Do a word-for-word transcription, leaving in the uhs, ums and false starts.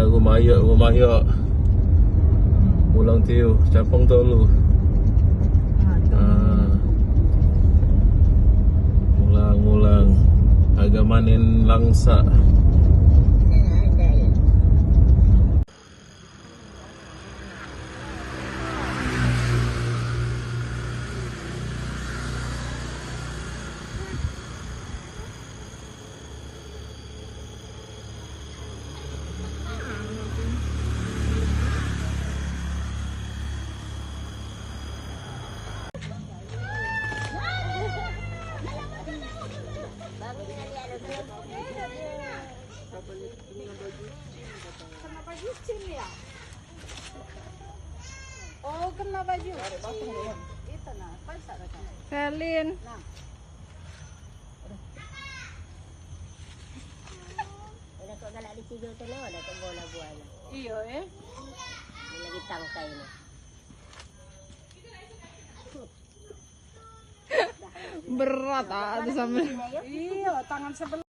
Rumah ayok, rumah ayok. Mulang tiu, campung tolu. Ah, tu. Ah. Mulang, mulang. Agak manin langsa. Kena baju cin ya? Oh, kena baju cin. Itu nah, pasak dah. Selin. Nah. Udah kok galak di tidur tu, nah, udah kok bola buah, nah. Iyo, eh. Ini lagi tangkai, nah. Berat ah, tu sambil. Iyo, tangan sebelah.